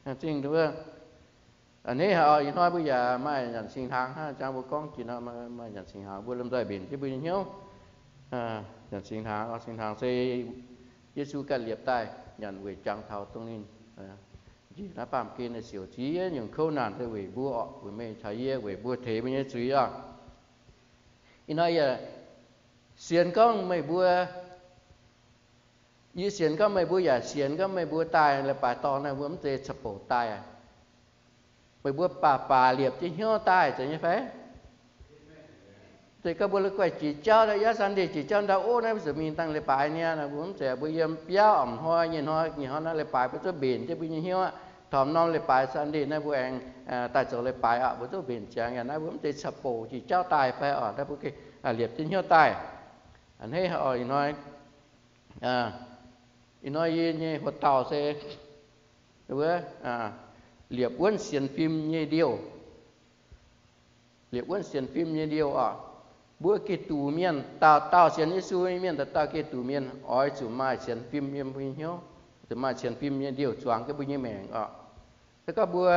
Zingh a'hneiv haic oc. Ih hnoi mbuo yaac maaih nyanc singx hnaangx hnangv, jangx mbuo gorngv jiex nor maaih nyanc singx hnaangx, mbuo lomh nzoih mbenc jienv mbuo nyei hnyouv. Nyanc singx hnaangx oc. Singx hnaangx se Yesu ganh liepc daaih nyanc weic jangx taux dongh ninh njiec naaiv baamh gen siouc ziex nyungc kouv naanc se weic mbuo oc, weic meih caux yie, weic mbuo teix mbuo nyei zuiz oc. Ih hnoi yie sienx gorngv meih mbuo, yie sienx gorngv meih mbuo yaac sienx gorngv meih mbuo daaih leiz-baaix dorngx naaiv mbuo mv zeiz caqv-bouc daaih. Meih mbuo baac baac liepc jienv hnyouv daaih zeiz nyei fai? Zeiz gorngv mbuo la'guaih jiex jauv, yaac Sunday jiex jauv ndau ov naaiv mbuo zuqc mingh dangh leiz-baaix niaa, mbuo mv zeiz mbuo yiem biauv, a'hnoi nyei hnoi nyei hnoi naaiv leiz-baaix mbuo zungv mbenc jienv mbuo nyei hnyouv aqv. Taux norm leiz-baaix Sunday naaiv mbuo aengx daaih zoux leiz-baaix aqv, mbuo zungv mbenc ziangx yaac naaiv mbuo mv zeiz caqv-bouc jiex jauv daaih fai oc. Naaiv mbuo liepc jienv hnyouv daaih. A'hneiv oc. Ih hnoi, ih hnoi yie nyei hoc dauh se liepc wuonv sienx fim nyei ndiouh. Liepc wuonv sienx fim nyei ndiouh oc. Mbuo Giduc mienh, dauh dauh sienx Yesu nyei mienh, dauh dauh Giduc mienh oix zuqc maaih sienx fim yiem mbuo nyei hnyouv, zuqc maaih sienx fim nyei ndiouh zuangx jienv mbuo nyei maengc oc. Se gorngv mbuo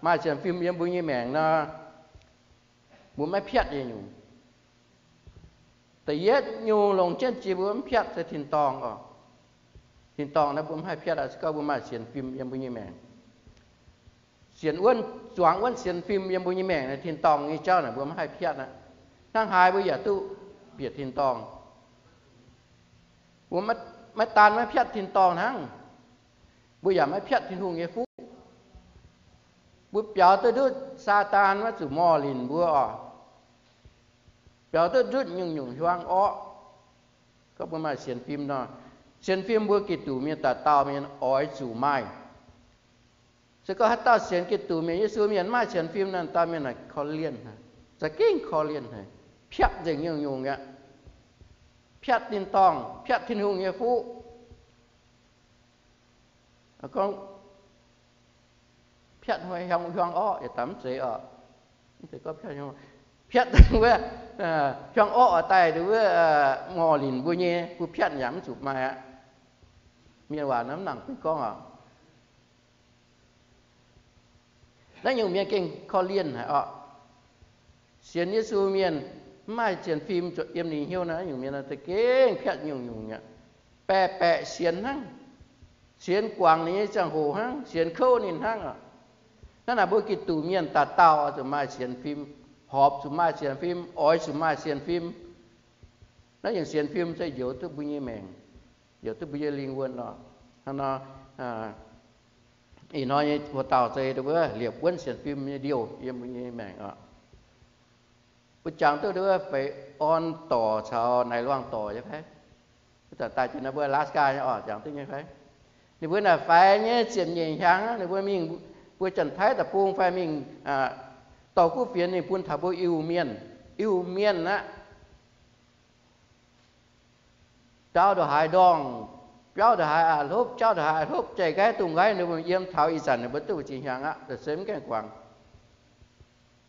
maaih sienx fim yiem mbuo nyei maengc nor, mbuo maiv piatv nyei nyungc. Da'yietv nyungc longc jienv jiex mbuo mv piatv se tin-dorngh oc. Tin-dorngh naaiv mbuo mv haih piatv aqv, se gorngv mbuo maaih sienx fim yiem mbuo nyei maengc. Sienx wuonv, zuangx wuonv sienx fim yiem mbuo nyei maengc, tin-dorngh nyei jauv naaic mbuo mv haih piatv aqv. Hnangv haaix mbuo yaac duqv bieqc tin-dorngh. Mbuo maiv daan maiv piatv tin-dorngh hnangv, mbuo yaac maiv piatv Tin-Hungh nyei fuqv. Mbuo biaux duqv ndutv Saadaan maiv zuqc morh linc mbuo oc. Biaux duqv ndutv nyungc-nyungc hiuang orqv. Gorngv mbuo maaih sienx fim nor, sienx fim mbuo Giduc mienh dauh dauh mienh oix zuqc maaih. Se gorngv haaix dauh sienx Giduc mienh, Yesu mienh, maaih sienx fim naaic, dauh mienh naaic korv-lienh, za'gengh korv-lienh haic, piatv nzengc nyungc-nyungc aqv. Piatv tin-dorngh, piatv Tin-Hungh nyei fuqv. Gorngv piatv hiuang orqv yietc daaih mv zeiz oc. Piatv wuov hiuang orqv oix daaih wuov morh linc mbuo nyei, mbuo piatv yaac mv zuqc maaih aqv. Mienh waac naaiv mv nangc duqv gorngv oc. Naaiv nyungc mienh gengh korv-lienh haic oc. Sienx Yesu mienh mv maaih sienx fim yiem ninh hnyouv naaiv, nyungc mienh za'gengh piatv nyungc-nyungc aqv. Baeqc baeqc sienx hnangv, sienx guangc ninh nyei ziangh hoc hnangv, sienx kouv ninh hnangv oc. Hnangv naaic mbuo Giduc mienh dauh dauh oix zuqc maaih sienx fim, horpc zuqc maaih sienx fim, oix zuqc maaih sienx fim. Naaiv nyungc sienx fim se njoux duqv mbuo nyei maengc, njoux duqv mbuo nyei lingh wuonh oc. Hnangv nor, ih hnoi nyei wuov dauh se wuov liepc wuonv sienx fim nyei ndiouh yiem mbuo nyei maengc oc. Mbuo jangx duqv wuov Feix Orn Dorc caux Naaiv Luangh Dorc nyei fai? Wuov zanc daaih jiex naaiv mbuo Alaska nyei oc, jangx duqv nyei fai? Ninh mbuo naaic faix nyei ziepc nyeic hnyangx, ninh mbuo mingh, mbuo Janx-Taiv deic-bung fai mingh dorh kuv fienx ninh bun taux mbuo Iu-Mienh, Iu-Mienh aqv. Biauv ndongc haaix ndorngh, biauv ndongc haaix a'hlopv, jauv ndongc haaix a'hlopv, jai nqaiv dungz nqaiv, ninh mbuo yiem taux ih zanc ninh mbuo duqv ziepc hnyangx aqv, se mv gaengh guangc.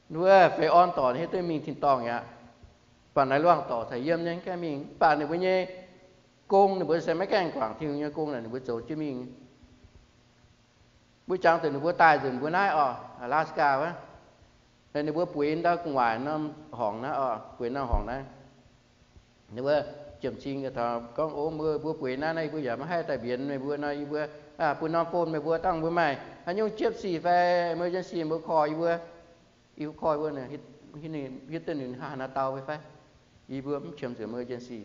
Wuov Feix Orn Dorc hiuv duqv mingh tin-dorngh aqv. Mv baac Naaiv Luangh Dorc caux yiem nyei mv gaengh mingh, mv baac ninh mbuo nyei gong ninh mbuo se maiv gaengh guangc, Tin-Hungh nyei gong naaic ninh mbuo zoux jienv mingh. Mbuo jangx deix ninh mbuo daaih nzunc mbuo naaiv oc, Alaska wuov. Ninh mbuo bueix ndau gu'nguaaic norm horngc naaiv oc, bueix norm horngc naaiv. Ninh mbuo jiemh cing taux gorngv, O, mbuo, mbuo bueix naaiv, naaiv yie mbuo yaac maiv haih daaih mbienx meih mbuo nor, yie mbuo bun norm phone meih mbuo, dangh mbuo maaih haaix nyungc jiepv sic fai emergency mbuo call yie mbuo. Yie mbuo call yie mbuo, hiuv duqv ninh haaix nor dau fai? Yie mbuo mv qiemx zuqc emergency.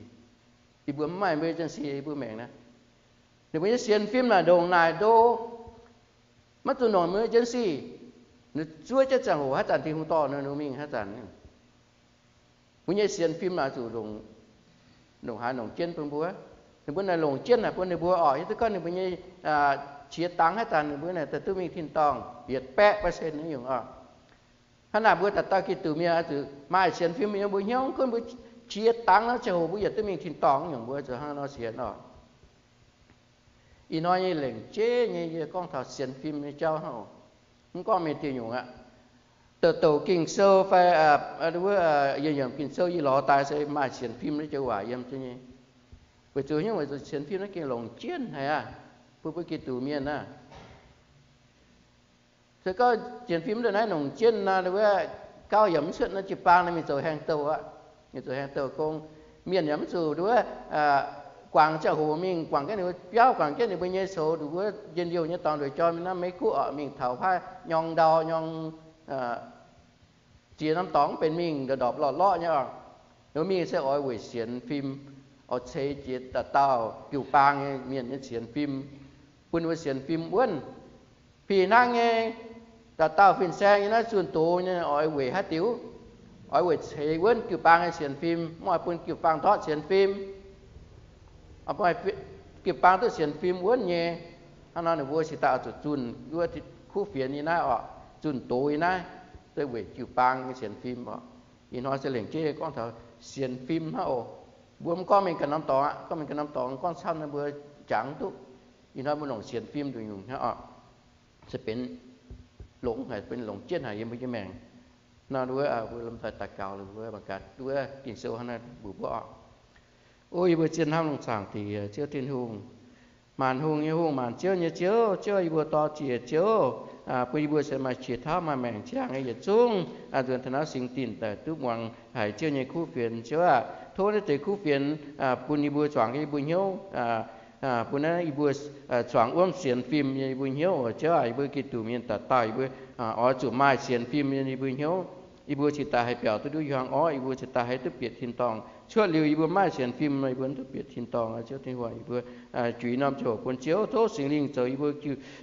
Yie mbuo mv maaih emergency yie mbuo maengc naaiv. Ninh mbuo nyei sienx fim naaic ndongc naaic ndo, maiv zuqc ndongc emergency. Ninh zuov jienv ziangh hoc haaix zanc Tin-Hungh dorh ninh mingh haaix zanc. Mbuo nyei sienx fim naaic zuqc ndongc haaix longc jienv bun mbuo. Ninh mbuo naaic longc jienv naaic bun ninh mbuo oc, hiuv duqv gorngv ninh mbuo nyei qiex dangx haaix zanc ninh mbuo naaic daaih duqv mingh tin-dorngh yietc baeqv percent nyungc oc. Hnangv naaic mbuo dauh dauh Giduc mienh oix zuqc maaih sienx fim yiem mbuo hnyouv, gunv mbuo qiex dangx nor ziangh hoc mbuo yietc duqv mingh tin-dorngh nyungc, mbuo zuqc hnangv nor sienx oc. Ih hnoi nyei lengc jeiv nyei yie gorngv taux sienx fim nyei jauv hnangv oc. Mv gorngv mengh diuh nyungc aqv. Douc douc Ging-Sou fai wuov yietc yiemc Ging-Sou yie lorz daaih se maaih sienx fim naaiv joux waac yiem jienv nyei. Weic zuqc hnyouv, weic zuqc sienx fim naaiv gengh longc jienv haic aqv, bun mbuo Giduc mienh aqv. Se gorngv sienx fim ndongc naaiv longc jienv nor, wuov gauh yaac mv cuotv naaiv jiu-baang nor, mingh zoux haengh douh aqv. Mingh zoux haengh douh gong. Mienh yaac mv zuqc wuov guangc ziangh hoc mingh guangc jienv ninh mbuo biauv, guangc jienv ninh mbuo nyei soux, nduqc wuov njien-youh nyei dorngx nduqc jorm nyei naaiv meiv guoqv oc, mingh taux haaix nyorng ndau nyorng ziex norm dorngx mv benx mingh ndorpc ndorpc lorqc lorqc nyei oc. Ninh mbuo mingh se oix weic sienx fim, oix ceix jiez dauh dauh jiu-baang nyei mienh nyei sienx fim, bun ninh mbuo sienx fim wuonv. Fih hnangv nyei, dauh dauh fin-saeng nyei naaiv zunh doz nyei oix weic haaix diuc? Oix weic ceix wuonv jiu-baang nyei sienx fim, mv oix bun jiu-baang ndortv sienx fim. Jiu-baang duqv sienx fim wuonv nyei. Hnangv nor ninh mbuo cingx daaih oix zuqc zunh wuov kuv fienx nyei naaiv oc, zunh doz nyei naaiv, se weic jiu-baang nyei sienx fim oc. Ih hnoi se lengc jeiv gorngv taux sienx fim hnangv oc. Mbuo mv gorngv mingh ganh norm dorngx aqv. Gorngv mingh ganh norm dorngx gorngv camv nor mbuo jangx mv duqv. Ih hnoi mbuo longc sienx fim nduqc nyungc hnangv oc. Se benx longx haic, benx longc jienv haic yiem mbuo nyei maengc. Nor wuov mbuo lomh nzoih daux gaux, wuov mangc gaax wuov Ging-Sou hnangv naaiv mbuox mbuo oc. O yie mbuo zien hnamv longx zaangc Diex, Ziouv Tin-Hungh, maanc hungh nyei Hungh, maanc ziouv nyei Ziouv. Ziouv, yie mbuo dor-ziec Ziouv, bun yie mbuo se maaih qiex tauv, maaih maengc ziangh nyei yietc zungv, nzuonx taux naaiv singx dinc daaih duqv muangx haiz Ziouv nyei kuv fienx. Ziouv aah, tov naaiv deix kuv fienx bun yie mbuo zuangx yie mbuo hnyouv, bun naaiv yie mbuo zuangx wuonv sienx fim yie mbuo hnyouv oc. Ziouv aah, yie mbuo Giduc mienh dauh dauh yie mbuo oix zuqc maaih sienx fim yie mbuo hnyouv. Yie mbuo cingx daaih haih biaux duqv nduqc hiuang orqv, yie mbuo cingx daaih haih duqv bieqc tin-dorngh. Cuotv liuz yie mbuo maiv maaih sienx fim, yie mbuo duqv bieqc tin-dorngh. Ziouv Tin-Hungh, yie mbuo juix norm ziangh hoc bun Ziouv, tov Singx Lingh zoux yie mbuo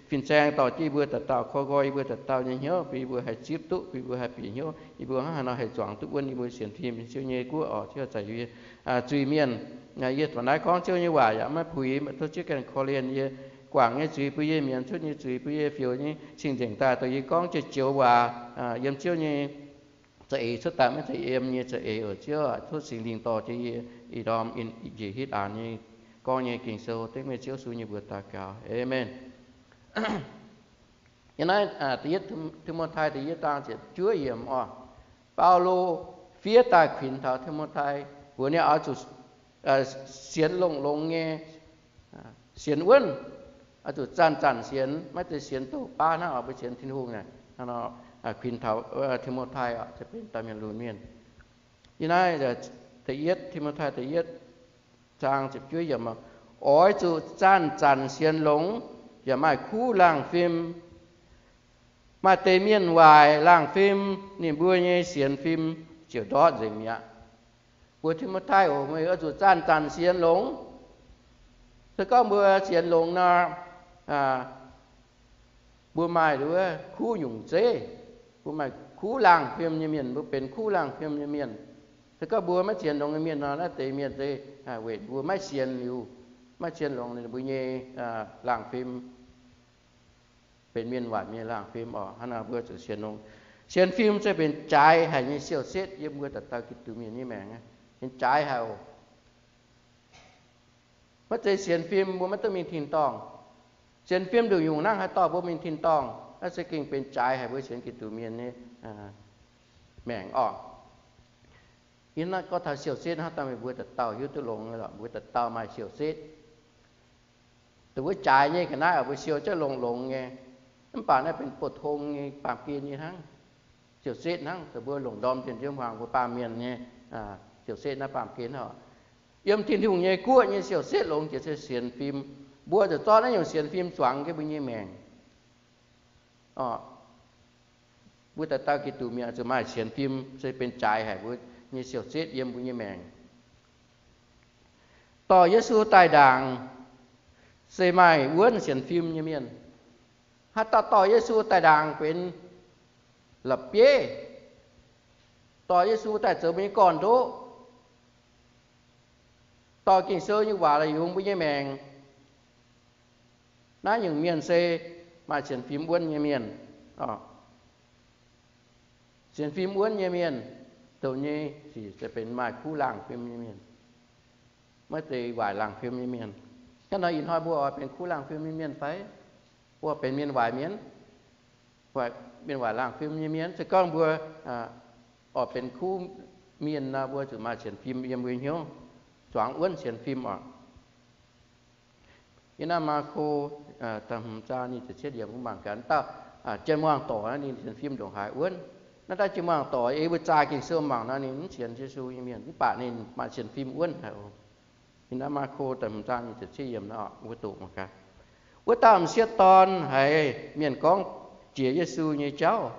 fin-saeng, dorh jienv yie mbuo dauh dauh, koi nqoi yie mbuo dauh dauh nyei hnyouv, bun yie mbuo haih zipv duqv, bun yie mbuo haih bieqc hnyouv, yie mbuo hnangv haaix nor haih zuangx duqv wuonv yie mbuo sienx fim Ziouv nyei guoqv oc. Ziouv, zanc yie zuiz-mienh, yie baac naaiv gorngv Ziouv nyei waac yaac maiv puix, tov Ziouv ganh korv-lienh yie, guangc nyei zuiz bun yie mi'aqv, cuotv nyei zuiz bun yie fioux nyei cing-nzengc daaih dongh yie gorngv joux-joux waac yiem Ziouv nyei za'eix cuotv daaih, maiv zeiz yiem nyei za'eix oc. Ziouv aah, tov Singx Lingh dorh jienv yie ih ndorm njiec hitv aanx nyei gorngv nyei Ging-Sou. Dengv meih Ziouv Yesu nyei mbuox daux gaux, aamen. Yiem naaiv da'yietv Ti^mo^tai da'yietv zaang ziepc juov yiemc oc, Baulo fiev daaih kuinx taux Ti^mo^tai mbuox ninh oix zuqc sienx longx-longx nyei, sienx wuonv, oix zuqc zanc-zanc sienx, maiv zeiz sienx douc baav hnangv oix mbuo sienx Tin-Hungh naaic. Kuinx taux Ti^mo^tai oc, benx dauh mienh lunx mienh. Yiem naaiv da'yietv Ti^mo^tai da'yietv zaang ziepc juov yiemc, oix zuqc zanc-zanc sienx longx, yaac maaih kuv laangh fim. Maaih deix mienh waaic laangh fim, ninh mbuo nyei sienx fim ziouc ndortv nzengc mi'aqv. Mbuox Ti^mo^tai oc, meih oix zuqc zanc-zanc sienx longx. Se gorngv mbuo sienx longx nor, mbuo maaih wuov kuv nyungc zeiv. Mbuo maaih kuv laangh fim nyei mienh, mbuo benx kuv laangh fim nyei mienh. Se gorngv mbuo maiv sienx longx nyei mienh nor, naaiv deix mienh se weic mbuo maiv sienx liuz, maiv sienx longx, ninh mbuo nyei laangh fim benx mienh waaic mienh laangh fim oc. Hnangv naaic mbuo zuqc sienx longx. Sienx fim se benx jaaix haic nyei siou-setv yiem mbuo dauh dauh Giduc mienh nyei maengc. Benx jaaix haic oc. Maiv zeiz sienx fim mbuo maiv duqv mingh tin-dorngh. Sienx fim nduqc nyungc nangv haih dorh mbuo mingh tin-dorngh. Naaiv se gengh benx jaaix haic mbuo sienx Giduc mienh nyei maengc oc. Yie naaiv gorngv taux siou-setv hnangv, dangh meih mbuo dauh dauh hiuv duqv longx lorqc, mbuo dauh dauh maaih siou-setv. Dongh wuov jaaix nyei ga'naaiv oc, mbuo siou jienv longx-longx nyei. Mv baac naaiv benx pou-tong nyei, baamh gen nyei hnangv. Siou-setv hnangv dongh mbuo longc ndorm zinh nziouv hmuangx mbuo baamh mienh nyei siou-setv naaiv baamh gen oc. Yiem Tin-Hungh nyei guoqv nyei siou-setv longx jiex se sienx fim. Mbuo zuqc zorqv naaiv nyungc sienx fim zuangx jienv mbuo nyei maengc. Mbuo dauh dauh Giduc mienh zuqc maaih sienx fim se benx jaaix haic mbuo nyei siou-setv yiem mbuo nyei maengc. Dorh Yesu daaih ndaangc se maaih wuonv sienx fim nyei mienh. Haaix dauh dorh Yesu daaih ndaangc benx la'bieiv, dorh Yesu daaih zoux mbuo nyei gorn-ndoqv, dorh Ging-Sou nyei waac la'yungz mbuo nyei maengc. Naaiv nyungc mienh se maaih sienx fim wuonv nyei mienh. Sienx fim wuonv nyei mienh, dongh nyei sic se benx maaih kuv laangh fim nyei mienh, maiv zeiz waaic laangh fim nyei mienh. Hnangv nor ih hnoi mbuo oix benx kuv laangh fim nyei mienh fai? Mbuo benx mienh waaic mienh, mienh waaic laangh fim nyei mienh. Se gorngv mbuo oix benx kuv mienh nor, mbuo zuqc maaih sienx fim yiem mbuo hnyouv, zuangx wuonv sienx fim oc. Yiem naaiv Maako da'hmz zaang nyic ziepc cietv yiemc mbuo mangc gaax dauh Jien-muangh dorc naaiv ninh sienx fim ndongc haaix wuonv. Naaiv daaih jien-muangh dorc ei mbuo zaah Ging-Sou mangc nor, ninh mv sienx Yesu nyei mienh, mv baac ninh maaih sienx fim wuonv haic oc. Ninh naaiv Maako da'hmz zaang nyic ziepc cietv yiemc nor, mbuo doqc mangc gaax. Wuov dauh m'sieqv dorn haiz mienh gorngv jiex Yesu nyei jauv,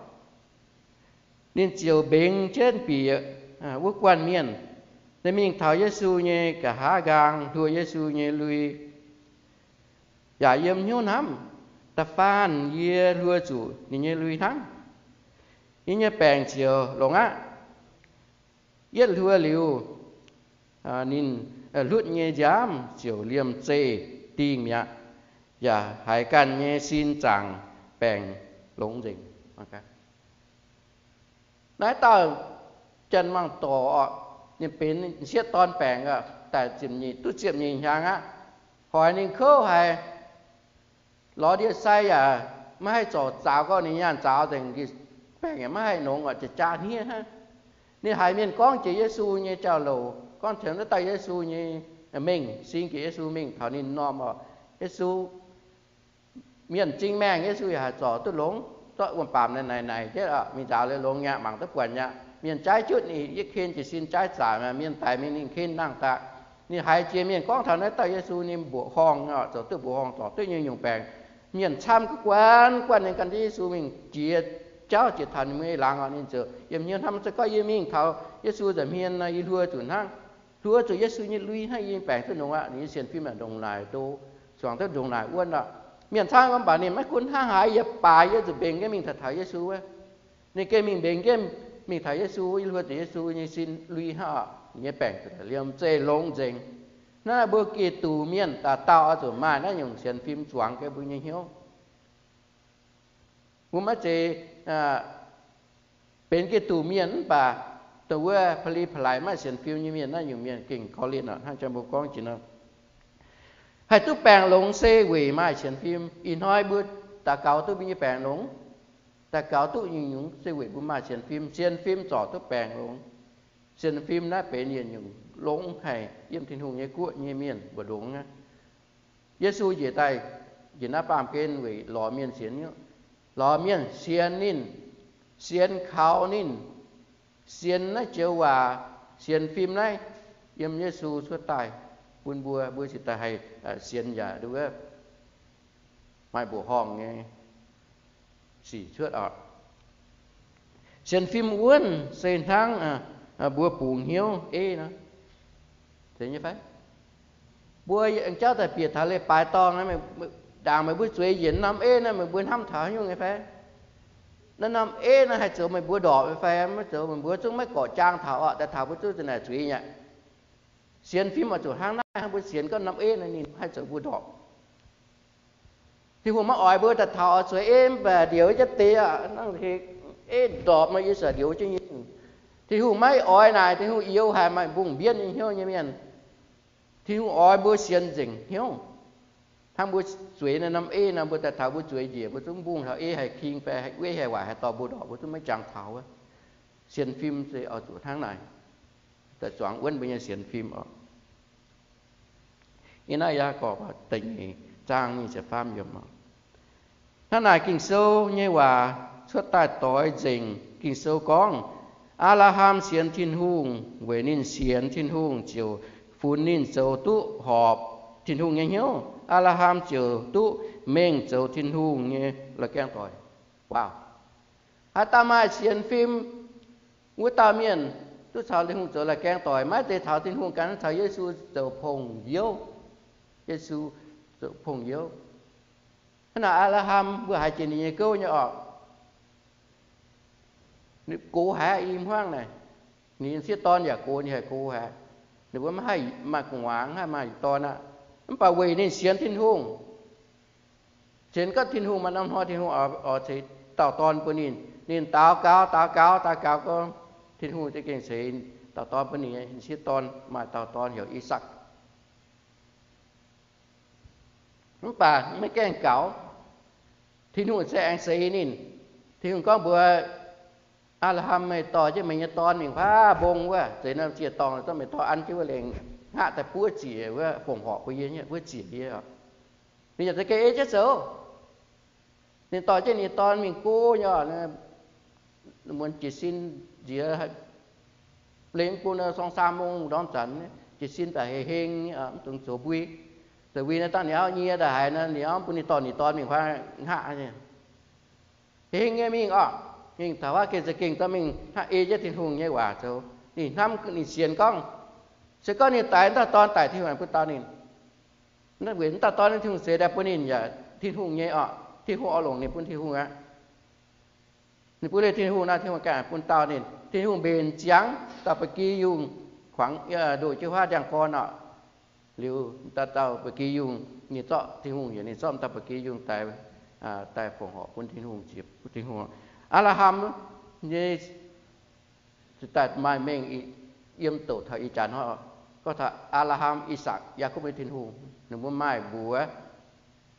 ninh ziouc mbengx jienv bieqc wuov guanh mienh. Ninh mingh taux Yesu nyei nqa'haav nqaang, hluo Yesu nyei lui, yaac yiem hnyouv hnamv, Da'faanh yie hluo zuqc ninh nyei lui hnangv, yie nyei baengc ziouc longx aqv. Yietv hluo liuz, ninh hlutv nyei nziaamv ziouc liemh zeih dingh mi'aqv, yaac haiz ganh nyei sin zaangc baengc longx nzengc. Naaiv dauh jien-muangh dorc, ninh benx m'sieqv dorn baengc, daaih ziepc nyeic, duqv ziepc nyeic hnyangx aqv. Hoic ninh kouv haic, lorz ndie-sai yaac maiv haih zorc zaaux, gorngv ninh nyaanh zaaux nzengc, baengc yaac maiv haih nongx, jaa-jaa hniev hnangv. Ninh haiz mienh gorngv jiex Yesu nyei jauv-louc, gorngv taux naaiv dauh Yesu nyei mengh, sin jiex Yesu mengh taux ninh m'normh oc. Yesu, mienh m'zing maengh, Yesu yaac haih zorc duqv longx, zorqv wuom-baamc naaic naaic naaic jienv, mingh nzaaux liuz longx aqv, mangc duqv buatc aqv. Mienh jaaiv jutv ninh, yie ken jiez sin jaaiv zaaic, mienh daic mingh ninh ken nangh daaih. Ninh haiz jiex mienh gorngv taux naaiv dauh Yesu ninh mbuoqc horngh, zoux duqv mbuoqc horngh, zorc duqv nyungc-nyungc baengc. Mienh camv guv guanh guanh nyei gan jienv Yesu mingh jiex jauv jiex taux ninh mbuo nyei laangz oc. Ninh ziouc yiem hnyouv hnamv, se gorngv yie mingh taux Yesu nza'hmien nor, yie hluo zuqc hnangv, hluo zuqc Yesu nyei lui hnangv, yie nyei baengc duqv nongx aqv. Ninh nyei sienx fim yaac ndongc naaic ndo, zuangx duqv ndongc naaic wuonv aqv. Mienh camv guv guanh, mv baac ninh maiv gunv hnangv haaix, yie baaix yie zuqc mbenc jienv mingh taux, taux Yesu wuov. Ninh gengh mingh mbenc jienv mingh taux Yesu, yie hluo zuqc Yesu nyei sin lui hnangv, ninh nyei baengc liemh zeih longx nzengc. Naaiv mbuo Giduc mienh dauh dauh oix zuqc maaih naaiv nyungc sienx fim zuangx jienv mbuo nyei hnyouv. Mbuo maiv zeiz benx Giduc mienh mv baac dongh wuov Paa^li Paa^laaix maaih sienx fim nyei mienh, naaiv nyungc mienh gengh korv-lienh oc. Hnangv jang mbuo gorngv jiex nor, haih duqv baengc longx se weic maaih sienx fim. Ih hnoi mbuo daux gaux duqv mbuo nyei baengc longx, daux gaux duqv nyungc-nyungc se weic mbuo maaih sienx fim. Sienx fim zorc duqv baengc longx. Sienx fim naaiv benx yietc nyungc longx haic yiem Tin-Hungh nyei guoqv nyei mienh mbu'ndongx aqv. Yesu njiec daaih njiec naaiv baamh gen weic lorz mienh sienx, lorz mienh sienx ninh, sienx kaux ninh, sienx naaiv joux waac, sienx fim naaiv. Yiem Yesu cuotv daaih bun mbuo, mbuo cingx daaih haih sienx yaac nduov maaih mbuoqc horngh nyei sic cuotv oc. Sienx fim wuonv se hnangv mbuo bungx hnyouv eiv nor. Zeiz nyei fai? Mbuo aengx jauv daaih bieqc taux leiz-baaix dorngh, ndaangc meih mbuo zueiz njiec norm eiv naaiv, meih mbuo hnamv taux haaix nyungc nyei fai? Naaiv norm eiv naaiv haih zoux meih mbuo ndorpc nyei fai? Maiv zoux. Meih mbuo zungv maiv gorqv jaang taux oc. Daaih taux mbuo zungv za'naaic zuiz nyei. Sienx fim oix zuqc hnangv naaiv, hnangv mbuo sienx gorngv norm eiv naaiv ninh haih zoux mbuo ndorpc. Tin-Hungh maiv oix mbuo daaih taux oix zueiz eiv mv baac ndioux jienv deix aqv. Eiv ndorpc nor yie sienx ndioux jienv nyei. Tin-Hungh maiv oix naaic. Tin-Hungh youx haic maaih mbungh mbienv nyei hnyouv nyei mienh. Tin-Hungh oix mbuo sienx nzengc hnyouv. Hnangv mbuo zueiz naaiv norm eiv nor, mbuo daaih taux mbuo zueiz njiec, mbuo zungv mbungh taux eiv haih king fai eiv haih waaic haih dorh mbuo ndorpc, mbuo zungv maiv jangx taux wuov. Sienx fim se oix zuqc hnangv naaic, daaih zuangx wuonv mbuo nyei sienx fim oc. Yie naaiv Yaagorpc da'nyeic zaang nyic ziepc faam yiemc oc. Hnangv naaic Ging-Sou nyei waac cuotv daaih doix nzengc. Ging-Sou gorngv, Apc^laa^ham sienx Tin-Hungh, weic ninh sienx Tin-Hungh ziouc funx ninh zoux duqv horpc Tin-Hungh nyei hnyouv. Apc^laa^ham ziouc duqv mengh zoux Tin-Hungh nyei la'gaengh doic. Wow! Haaix dauh maaih sienx fim, wuov dauh mienh duqv caux Tin-Hungh zoux la'gaengh doic, maiv zeiz caux Tin-Hungh ganh, caux Yesu zoux pong-youv. Yesu zoux pong-youv. Hnangv naaic Apc^laa^ham mbuo haiz jiex ninh nyei gouv nyei oc. Ninh gox haic, i hmuangv naaic, ninh sieqv dorn yaac gox, ninh haiz gox haic. Ninh mbuo maiv haih maaih gu'nguaaz, maiv haih maaih dorn aqv. Mv baac weic ninh sienx Tin-Hungh, sienx gorngv Tin-Hungh maaih norm hnoi Tin-Hungh oix ceix dauh dorn bun ninh. Ninh daux gaux, daux gaux, daux gaux gorngv Tin-Hungh za'gengh ceix dauh dorn bun ninh. Ninh sieqv dorn maaih dauh dorn heuc I^sakc. Mv baac maiv gaengh gaux, Tin-Hungh se aengx ceix ninh. Tin-Hungh gorngv mbuox Apc^laa^ham, Meih dorh jienv meih nyei dorn mingh huaav mbong wuov, zeix norm ziec-dorngh, zorqv meih dorh an jienv wuov lengc hngaqv daaih buov ziec wuov, fongc horc bun yie, buov ziec yie. Ninh yaac za'gengh ei jienv zoux. Ninh dorh jienv ninh dorn mingh go nyei, muonz jiez sin nziex, lengx bun song saam mong ndorm zanc, jiez sin daaih heng heng, mv dungx zoux mbui. Zoux mbui naaiv dangh ninh auv nyie daaih haiz nor, ninh auv bun ninh dorh ninh dorn mingh huaav hngaqv. Heng nyei mingh orqc, mingh taux huaav gengh za'gengh dorh mingh hnangv ei jienv Tin-Hungh nyei waac zoux. Ninh hnamv ninh sienx gorngv, se gorngv ninh daix dauh dorn daic, Tin-Hungh bun dau ninh. Weic dauh dorn Tin-Hungh zeix daaih bun ninh yaac Tin-Hungh nyei orqc, Tin-Hungh oix longc ninh bun Tin-Hungh aqv. Ninh bun ninh Tin-Hungh nor, Tin-Hungh ganh bun dau ninh. Tin-Hungh mbenc ziangx dauh ba'gi yungh kuangx ndoh jienv huaav ndiangx-gorn orqc. Liuz dauh dauh ba'gi yungh, ninh zorqv Tin-Hungh, yaac ninh zorqv dauh ba'gi yungh daaih, daaih fongc horc bun Tin-Hungh, ziec Tin-Hungh. Apc^laa^ham nyei daaih maaih mengh yiem douc taux ih jaax hnoi, gorngv taux Apc^laa^ham, I^sakc, Yaakopv nyei Tin-Hungh. Ninh mbuo maaih mbuox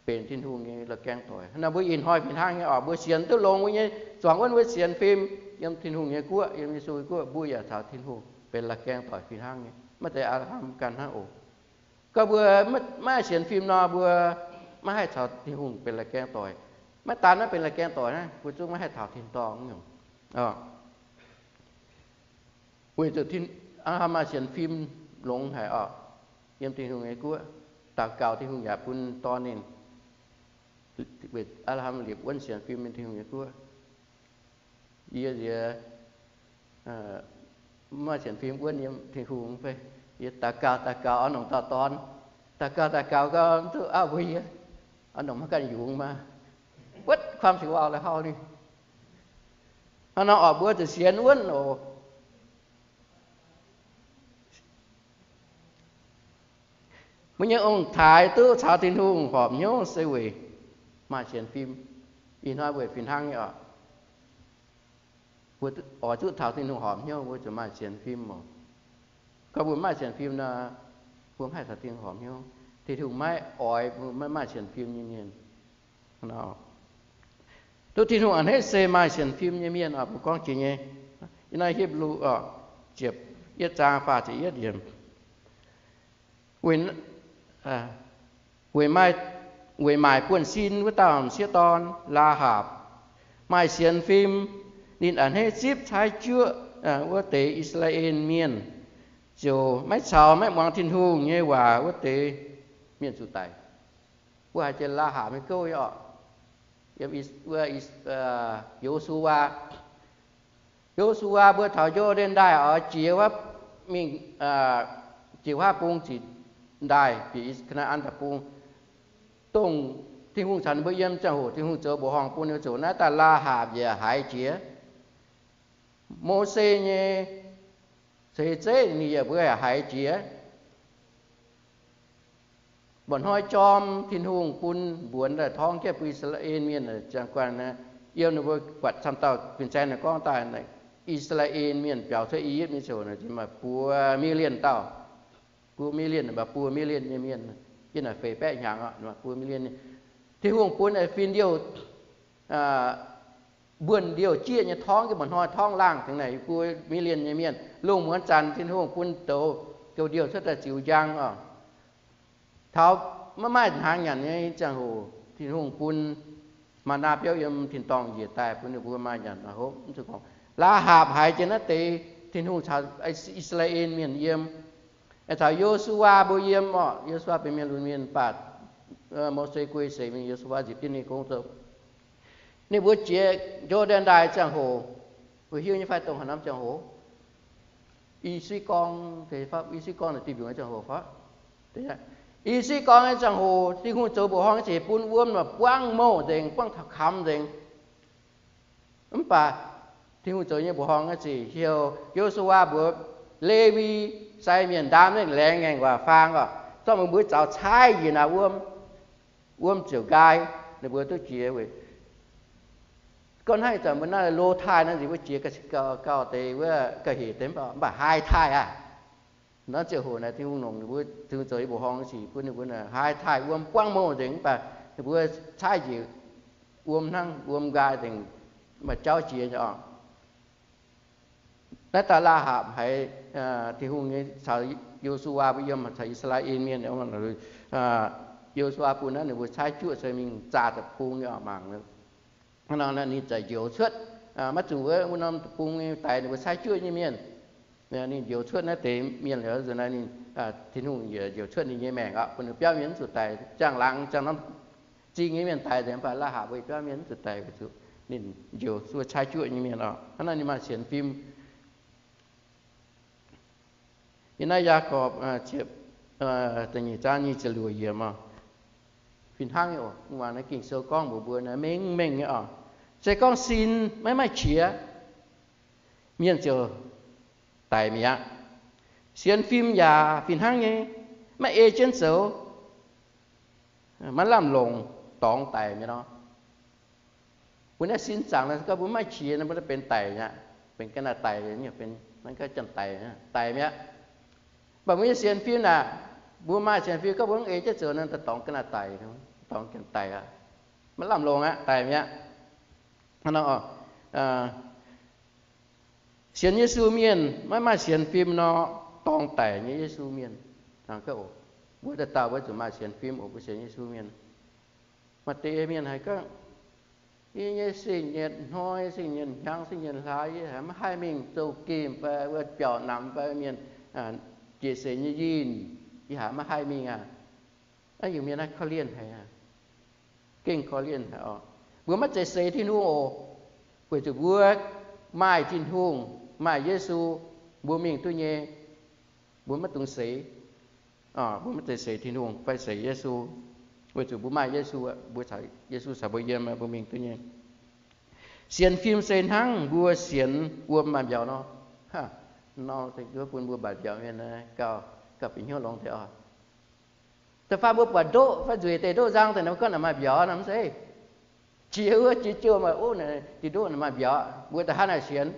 benx Tin-Hungh nyei la'gaeng doic. Naaiv mbuo ih hnoi fih hnangv nyei orqc, mbuo sienx duqv longx wuov nyei, zuangx wuonv mbuo sienx fim yiem Tin-Hungh nyei guoqv, yiem Yesu nyei guoqv, mbuo yaac caux Tin-Hungh benx la'gaeng doic fih hnangv nyei. Maiv zeiz Apc^laa^ham ganh hnangv oc. Gorngv mbuo maiv sienx fim nor, mbuo maiv haih caux Tin-Hungh benx la'gaeng doic. Maiv daan naaiv benx la'gaeng doic naaiv, mbuo zungv maiv haih taux tin-dorngh nyungc. Weic zuqc Apc^laa^ham maaih sienx fim longx haic orqc, yiem Tin-Hungh nyei guoqv, daux gaux Tin-Hungh yaac bun dorn ninh. Apc^laa^ham liepc wuonv sienx fim yiem Tin-Hungh nyei guoqv. Yie nziex maaih sienx fim wuonv yiem Tin-Hungh fai? Yie daux gaux daux gaux oix longc dauh dorn, daux gaux daux gaux gau duqv auv mbuo yie, oix longc maiv ganh yungz maah. Wuotv ความสิว่า la'hauh ninh. Hnangv nor orqc, mbuo zuqc sienx wuonv oc. Mbuo nyei ong-taaix duqv caux Tin-Hungh horpc hnyouv se weic maaih sienx fim. Ih hnoi weic fih hnangv nyei orqc, mbuo oix zuqc caux Tin-Hungh horpc hnyouv, mbuo zuqc maaih sienx fim oc. Gorngv mbuo maiv maaih sienx fim nor, mbuo maiv haih caux Tin-Hungh horpc hnyouv. Tin-Hungh maiv oix mbuo maiv maaih sienx fim nyei mienh. Duqv Tin-Hungh a'hneiv se maaih sienx fim nyei mienh oc, mbuo gorngv jiex nyei. Yiem naaiv Hipv^lu ziepc yietv zaang faah ziepc yietv yiemc. Weic maaic buonv-sin wuov dauh m'sieqv dorn, Laa^hapc, maaih sienx fim. Ninh a'hneiv zipv caaiv juoqv wuov deix I^saa^laa^en Mienh, ziouc maiv caux maiv muangx Tin-Hungh nyei waac wuov deix mienh zuqc daic. Mbuo haiz jiex Laa^hapc nyei gouv nyei orqc. Yo^su^waa, Yo^su^waa mbuo taux Yo^nden Ndaaih oix jiex wuov, mingh jiex wuov bung ziqc ndaaih, bieqc Kaa^naa^an Deic-Bung, dongh Tin-Hungh caux ninh mbuo yiem ziangh hoc, Tin-Hungh zoux mbuoqc horngh bun ninh zoux. Naaiv daaih Laa^hapc yaac haiz jiex. Mose nyei ceix zeiv ninh yaac mbuo yaac haiz jiex. Mba'hnoi jorm Tin-Hungh bun mbuonx daaih torngv jienv bun I^saa^laa^en Mienh ziangh guanh, yiem ninh mbuo buatc camv dauh fin-saeng naaic gorngv daaih, I^saa^laa^en Mienh biaux cuotv I^yipv nyei ziouc maaih buo million dauh. Buo million, maaih buo million nyei mienh, yie naaic feix baeqv hnyangx, buo million. Tin-Hungh bun fin-liouh, mbuonx-liouh jieqv nyei torngv, yie mba'hnoi torngv laangh tengx naaic buo million nyei mienh. Lungh muonz zanc Tin-Hungh bun douz, douz-liouh cuotv daaih ziux njang oc. Taux maiv maaih hnaangx nyanc nyei ziangh hoc, Tin-Hungh bun maa^naa biouv yiem tin-dorngh njiec daaih bun ninh mbuo maaih nyanc maaih hopv. Laa^hapc haiz jiex naaiv deix Tin-Hungh caux I^saa^laa^en Mienh yiem, caux Yo^su^waa mbuo yiem orqc. Yo^su^waa benx mienh lunx mienh, mv baac Mose guei seix mingh, Yo^su^waa nzipc jienv ninh gong zoux. Ninh mbuo jiex Yo^nden Ndaaih ziangh hoc, mbuo hiuv nyei fai dongh haaix norm ziangh hoc? I siqv gorng, i siqv gorng naaic diuh mbiungc nyei ziangh hoc fai? I siqv gorng nyei ziangh hoc Tin-Hungh zoux mbuoqc horngh nyei zic bun wuom buangv mouh nzengc, buangv taux kamx nzengc. Mv baac Tin-Hungh zoux nyei mbuoqc horngh nyei zic heuc Yo^su^waa mbuox Lewi sai mienh ndaam mengh laengz ngaengc waac faang oc, zorqv meih mbuo zaux caaiv njiec naaic wuom, wuom ziouc nqaai, ninh mbuo duqv jiex weic gorngv hnangv ih zanc mbuo naaiv lo taaih naaiv nziex mbuo jiex gauh deix wuov ga'hec deix, mv baac haaix taaih aqv? Naaiv ziangh hoc naaic Tin-Hungh longc ninh mbuo, Tin-Hungh zoux nyei mbuoqc horngh nyei zic bun ninh mbuo haaix taaih wuom buangv mouh nzengc, mv baac ninh mbuo caaiv njiec wuom hnangv, wuom nqaai nzengc, mv baac jauv jiex nyei oc. Naaiv daaih Laa^hapc haiz Tin-Hungh nyei caux Yo^su^waa mbuo yiem, caux I^saa^laa^en Mienh, Yo^su^waa bun naaiv ninh mbuo caaiv juoqv se mingh zaah deic-bung nyei oc, mangc Ninh ziouc njoux cuotv, maiv zuqc wuov wuov norm deic-bung nyei daic, ninh mbuo caaiv juoqv nyei mienh. Ninh njoux cuotv naaiv deix mienh liuz, ninh, Tin-Hungh njoux cuotv ninh nyei maengc oc, bun ninh biauv mienh mv zuqc daic. Ziangh laangz ziangh norm zingh nyei mienh daic nzengc, mv baac la'haaix mbuo biauv mienh mv zuqc daic, weic zuqc ninh njoux cuotv caaiv juoqv nyei mienh oc. Hnangv naaiv ninh maaih sienx fim. Yiem naaiv Yaagorpc ziepc da'nyeic zaang nyic ziepc luoqc yiemc oc. Fih hnangv nyei oc, mv baac naaiv Ging-Sou gorngv mbuox mbuo naaiv mengh mengh nyei oc. Se gorngv sin maiv maaih qiex, mienh ziouc daic mi'aqv. Sienx fim yaac fih hnangv nyei, maiv ei jienv zoux, maiv lamh longc, dorngx daic mi'aqv nor. Mbuo naaiv sin zaangc nor, se gorngv mbuo maiv maaih qiex nor, mbuo benx daic mi'aqv, benx ga'naaiv daic, benx, maiv ganh janx-daic, daic mi'aqv. Mv baac mbuo nyei sienx fim naaic, mbuo maaih sienx fim, gorngv mbuo mv ei jienv zoux nor, dorngx ga'naaiv daic, dorngx ga'naaiv daic aqv, maiv lamh longc aqv, daic mi'aqv. Hnangv nor, sienx Yesu mienh maiv maaih sienx fim nor, dorngx daic nyei Yesu mienh. Mbuo dauh dauh mbuo zuqc maaih sienx fim oc, mbuo sienx Yesu mienh. Maaih deix mienh haiz gorngv, yie nyei singh nyetc hnoi, singh nyetc hnyangx, singh nyetc hlaax, yie haiz maiv haih mingh zouv gemh fai wuov biauc namx fai mienh jiex seix nyei yinh, yie haiz maiv haih mingh aqv. Naaiv nyungc mienh naaiv korv-lienh haic aqv. Gengh korv-lienh haic oc. Mbuo maiv zeiz seix Tin-Hungh oc, weic zuqc mbuo maaih Tin-Hungh, maaih Yesu, mbuo mingh duqv nyei. Mbuo maiv dungx seix, mbuo maiv zeiz seix Tin-Hungh fai seix Yesu, weic zuqc mbuo maaih Yesu, mbuo, Yesu caux mbuo yiem, mbuo mingh duqv nyei. Sienx fim se hnangv mbuo sienx wuom maaih mbiauz nor. Nor bun mbuo mbatc mbiauz mienh gauh, gauh bieqc hnyouv longx deix oc. Da'faanh mbuo buatc ndoqv fai nzueic deix ndoqv nzang deix nor, gorngv naaic maaih mbiauz nor mv zeiz. Jiex wuov jiex jouh maaih uv, diuh ndoqv naaic maaih mbiauz, mbuo da'hnangv naaic sienx.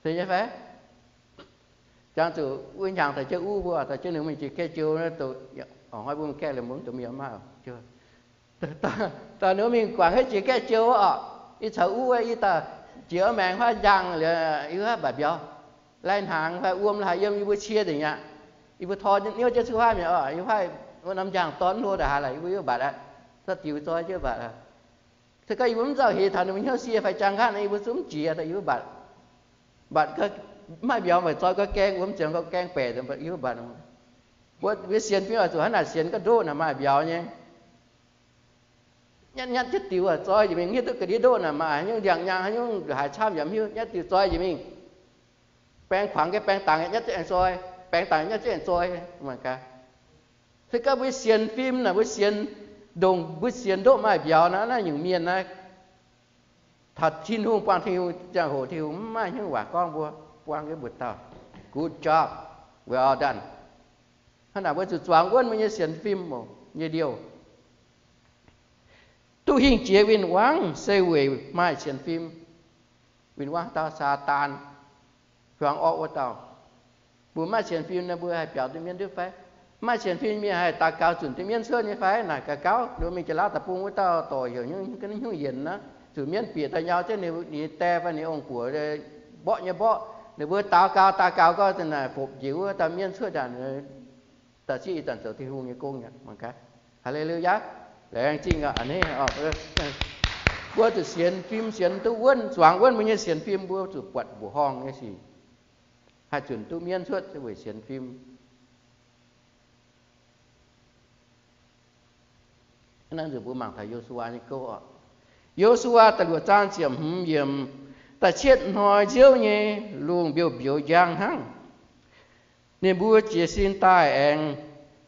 Se nyei fai? Jangx zuqc wuov hnyangx daaih jienv uv mbuo, daaih jienv ninh mingh jiex gaeqv jiouv, hnoi mbuo mingh gaeqv liuz mbuo mv dungx mingh maah. Daaih ninh mingh guangc haaix jiex gaeqv jiouv oc, yie caux uv, yie daaih jiex wuov maengx huaav njang liuz, yie huaav mbatc mbiauz. Lai-hnaangx fai wuom la'haaix yiem yie mbuo cie nzengc aqv. Yie mbuo tor niouv jienv cuotv huaav mi'aqv oc, yie huaav wuov norm njang dorn hlo ndongc haaix laaix yie mbuo yaac mbatc aqv. Zorqv diuh zoi jienv mbatc aqv. Se gorngv yie mbuo mv nzauh heix taux ninh mbuo hnyouv sie fai jangx nqaatv nor, yie mbuo zungv mv jiex, yie mbuo mbatc. Mbatc maaih mbiauz meih zoi gau gaeng, wuom ziangx gau gaeng baeqc, yie mbuo mbatc. Mbuo sienx fim oix zuqc hnangv naaic sienx, ga'ndoqv naaic maaih mbiauz nyei. Nyatv nyatv jienv diuh zoi njiec mingh, hiuv duqv ga'ndiev ndoqv naaic maaih haaix nyungc ndiangx-nyangh, haaix nyungc haaix camv yaac mv hiuv, nyatv diuh zoi njiec mingh. Baeng kuangx nyei, baeng dangx nyei, nyatv jienv aengx zoi, baeng dangx nyei, nyatv jienv aengx zoi. Se gorngv mbuo sienx fim naaic, mbuo sienx ndongc, mbuo sienx ndoqv maaih mbiauz naaic, naaiv nyungc mienh naaiv taux Tin-Hungh, buangh Tin-Hungh ziangh hoc, Tin-Hungh mv maaih hnyouv waac gorngv mbuo, buangh jienv mbuo dauh, good job, well done. Hnangv naaic mbuo zuqc zuangx wuonv mbuo nyei sienx fim nyei liouh. Duqv hingh jiex win-wangv se weic maaih sienx fim. Win-wangv dauh Saadaan, hiuang orqv wuov dauh. Mbuo maaih sienx fim nor, mbuo haih biaux duqv mienv duqv fai? Maaih sienx fim mienh haih daux gaux zunc duqv mienv cuotv nyei fai? Naaic gaux gauh, ninh mbuo mingh Janx-Laauv Deic-Bung wuov dauh dorc heuc nyungc yienc naaiv, zuqc mienv bieqc daaih nyau jienv ninh nyei die fai ninh ong-buoc mborqv nyei mborqv. Ninh mbuo daux gaux daux gaux gau, naaic fopc njiec wuov dauh mienv cuotv ndaangc, daaih zieqv ih zanc zoux Tin-Hungh nyei gong aqv. Mangc gaax, Haleluyaa! Laengz zingh aqv. Mbuo zuqc sienx fim sienx duqv wuonv, zuangx wuonv mbuo nyei sienx fim, mbuo zuqc buatc mbuoqc horngh nyei sic, haih zunc duqv mienv cuotv se weic sienx fim. Naaiv nzunc mbuo mangc taux Yo^su^waa nyei gouv oc. Yo^su^waa da'luoqc zaang ziepc hmz yiemc, da'cietv hnoi nziouv nyei lungh mbiouh mbiouz njang hnangv. Ninh mbuo jiez sin daaih aengx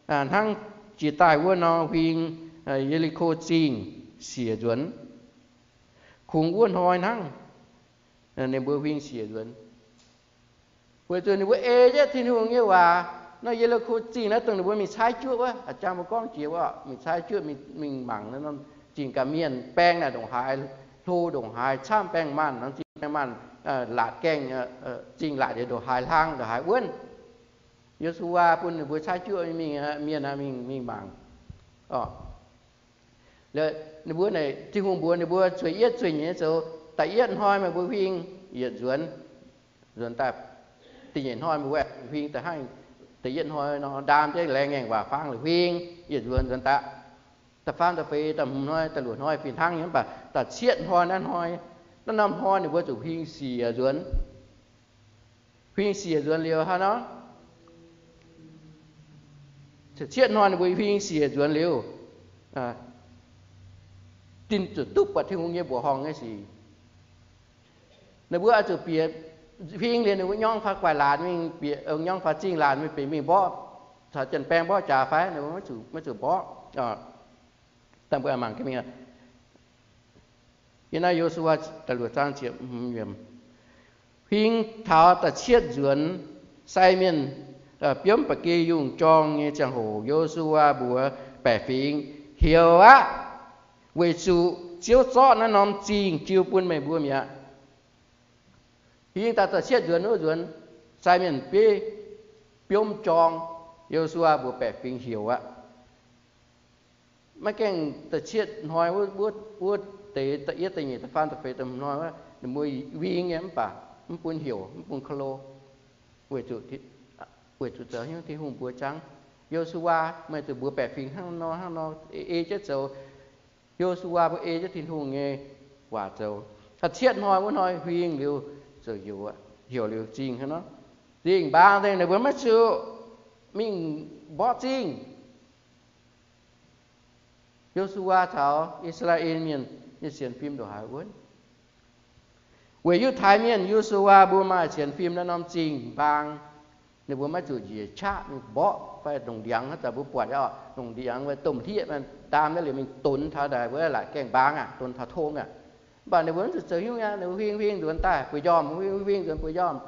hnangv jiex daaih wuov nor huing Ye^li^ko Zingh siec nzuonx. Kungx wuov hnoi hnangv, ninh mbuo huing siec nzuonx. Weic zuqc ninh mbuo ei jienv Tin-Hungh nyei waac. Naaiv Ye^li^ko Zingh naaiv dongh ninh mbuo mingh caaiv juoqv wuov, a'jang mbuo gorngv jiex wuov, mingh caaiv juoqv, mingh mangc norm zingh gaax mienh baeng naaic ndongc haaix, hlo ndongc haaix, camv baeng maanh, norm zingh baeng maanh, laatc gaengh, zingh laatc liuz ndongc haaix hlang, ndongc haaix wuonv. Yo^su^waa bun ninh mbuo caaiv juoqv mingh, mienh mingh, mingh mangc. Ninh mbuo naaic Tin-Hungh mbuox ninh mbuo zueiz yietv zueiz nyeic nyei zoux. Da'yietv hnoi meih mbuo huing yietc nzuonx, nzuonx daaih. Da'nyeic hnoi meih mbuo huing da'hnangv da'yietv hnoi nor, ndaam jienv laengz ngaengc waac fangv la'huing yietc nzuonx, nzuonx daaih. Da'faam da'feix da'hmz hnoi da'luoqc hnoi fih hnangv nyei, mv baac da'cietv hnoi naaiv hnoi, naaiv norm hnoi ninh mbuo zuqc huing siec nzuonx. Huing siec nzuonx liuz hnangv nor, cietv hnoi ninh mbuo huing siec nzuonx liuz, ninh zuqc duqv buatc Tin-Hungh nyei mbuoqc horngh nyei sic. Ninh mbuo oix zuqc bieqc huing liuz ninh mbuo nyorngv faaux gu'nguaaic laatc mingh, bieqc nyorngv faaux zingh laatc mingh, bieqc mingh mborqv, caux janx-baeng mborqv jaax fai? Ninh mbuo maiv zuqc mborqv. Dangh mbuo mangc gaax mingh. Yiem naaiv Yo^su^waa da'luoqc zaang ziepc hmz yiemc, huing taux da'cietv nzuonx, sai mienh biomv ba'gi yungh jorng nyei ziangh hoc, Yo^su^waa mbuox baeqc fingx, Heuc aqv, weic zuqc Ziouv zorqv naaiv norm zingh jiu bun meih mbuo mi'aqv. Huing daaih da'cietv nzuonx wuov nzuonx, sai mienh biomv jorng, Yo^su^waa mbuox baeqc fingx, Heuc aqv. Maiv gaengh da'cietv hnoi wuov deix, da'yietv, da'nyeic, da'faam, da'feix, da'hmz hnoi wuov, ninh mbuo huing nyei, mv baac mv bun heuc, mv bun ka'lo, weic zuqc zoux hnyouv Tin-Hungh mbuox jangv, Yo^su^waa, meih zuqc mbuox baeqc fingx hnangv nor hnangv nor, ei jienv zoux. Yo^su^waa mbuo ei jienv Tin-Hungh nyei waac zoux. Da'cietv hnoi wuov hnoi huing liuz, ziouc heuc liuz zingh hnangv nor. Zingh mbaang nzengc, ninh mbuo maiv zuqc mingh mborqv zingh. Yo^su^waa caux I^saa^laa^en Mienh nyei sienx fim ndongc haaix wuonv? Weic Yiutai Mienh, Yo^su^waa mbuo maaih sienx fim naaiv norm zingh mbaang, ninh mbuo maiv zuqc njiec qaqv mingh mborqv fai longc ndiangx. Haaix zanc mbuo buatc oc, longc ndiangx fai domh hlieqv ndaam naaiv liuz mingh donx taux daaih, mbuo laaic gaengh mbaang aqv, donx taux tong aqv. Mv baac ninh mbuo mv zuqc zoux hnyouv aqv. Ninh mbuo huing huing nzuonx daaih bueix njormh, huing huing nzuonx bueix njormh,